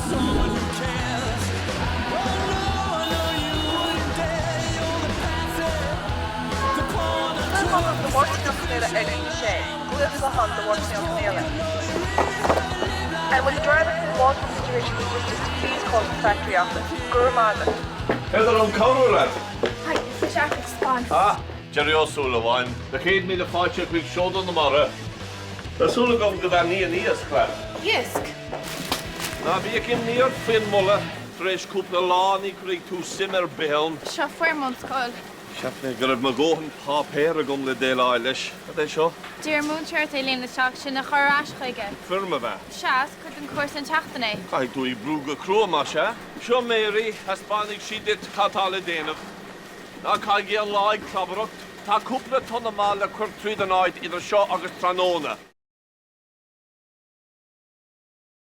Cuir foclóir do Mháirtín Ó Conaola ar líne 6, glaoch gutháin do Mháirtín Ó Conaola. And will the driver for the Walton situation be just to please call to the factory office? Go raibh maith agat. Féidir liom cabhrú leat? Hi, is mise Aifric Spáinn. Ah, Gerry Ó Súilleabháin. Na 100,000 fáilte chuig Seoda na Mara. Tá súil agam go dtaitníonn iasc leat. Iasc? Ná bíodh imní ort faoin mboladh, tar éis cúpla lá ní chuirfidh tú suim ar bith ann. Seo foirm ón scoil. Cheap mé go raibh mo dhóthain páipéar agam le déileáil leis. Cad é seo? D'iarr an múinteoir ort é a líonadh isteach, sin a chur ar ais chuige. Foirm ab ea? Sea, is cuid den chúrsa an tseachtain é. Caithfidh tú oibriú go crua, más ea. Seo Mary, taispeánfaidh sí duit cad tá le déanamh. Ná caithigí an lá ag clabaireacht. Tá cúpla tonna maith le cur tríd an áit idir seo agus tráthnóna.